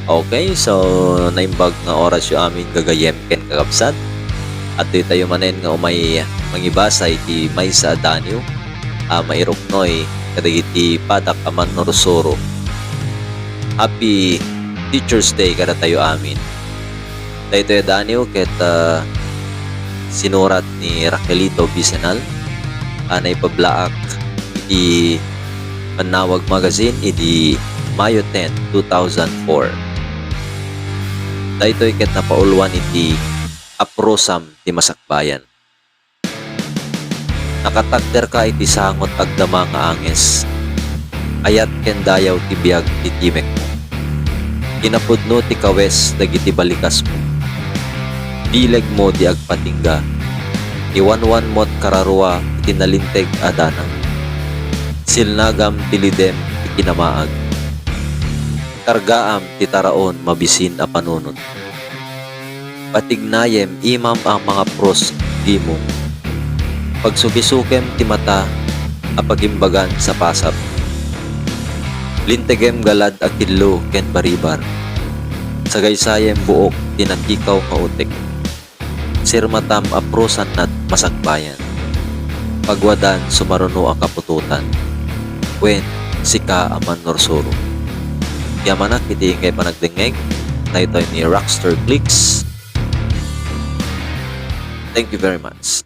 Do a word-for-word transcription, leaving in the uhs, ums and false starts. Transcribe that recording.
Okay, so naimbag nga orasyo amin gagayyem ken kakabsat. Adtoy tayo manen nga umay mangibasa iti maysa a daniw a mairuknoy kadagiti padak a mannursuro. Happy Teacher's Day kadatayo amin. Daytoy a daniw ket, ah, sinurat ni Raquelito Bisenal, a naipablaak iti Mannawag Magazine idi Mayo ten, two thousand four. Daytoy ket napauluan iti Aprosam ti Masakbayan. Nakatakderka iti sangot agdama nga anges. Ayat ken dayaw ti biag ti timekmo. Kinapudno ti kawes dagiti balikasmo. Bilegmo ti agpatingga. Iwanwanmo't kararua iti nalinteg a danag. Silnagam ti lidem ti kinamaag. Kargaam ti taraon mabisin a panunot. Patignayem imam a mangapros gimong. Pagsukisukem ti mata a pagimbagan sapasap. Lintegem galad a killo ken baribar. Sagaysayem buok ti nakikaw nga utek. Sirmatam a prosannat masakbayan. Pagwadan sumaruno a kaputotan. Wen, sika a mannursuro. Yamanak iti ingay panagdengngeg, daytoy ni Rockstar Clicks. Thank you very much.